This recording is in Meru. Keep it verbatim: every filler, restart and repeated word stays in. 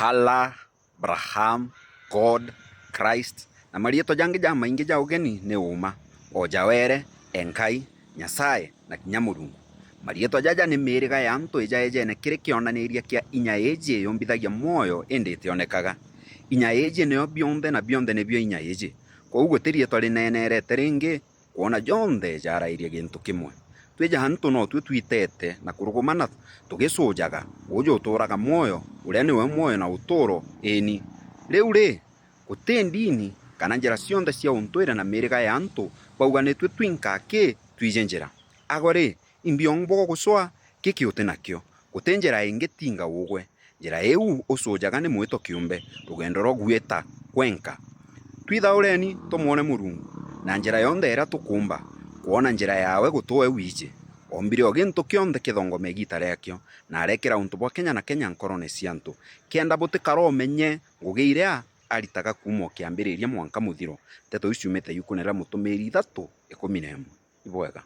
Allah, Abraham, God, Christ, na mariitwa jangi jamaingi ja ugeni ni uuma, o ja were, Enkai, Nyasae, na kinya Murungu. Mariitwa jaja ni miiriga ya antu ijaejene kiri kionaniria kia inya iiji yumbithagia mwoyo indi itionekaga. Inya iiji niyo bionthe na bionthe nibio inya iiji. Kwou guti riitwa rineenerete ringi kwona jonthe jarairia gintu kimwe. Twija antu no tui twitete na kurugumana tugicujaga uju utuuraga mwoyo, uria niwe mwoyo na utuuro, iini. Riu ri, guti ndini kana njira cionthe cia untwire na miiriga ya antu bauganitue twinka aki twiji njira. Ago ri, imbi ongbo gucwa giki uti nakio. Guti njira ingi tinga ugwe. Njira iu ucujaga ni mwito kiumbe, rugendo rwa gwita kwenka. Twithaureni tumwone Murungu na njira yonthe iria tukumba, kwona njira yawe guti we wiji. Ombire o gintu kionthe kithongome igiita riakio, na arekira untu bwa kenya na kenya nkorone cia antu, kenda butikara umenye ngugi iria aritaga kuuma o kiambiriria mwanka muthiro. Nteto iu ciumite yukuune ria Mutumiri ithatu ikumi na imwe. Ibwega.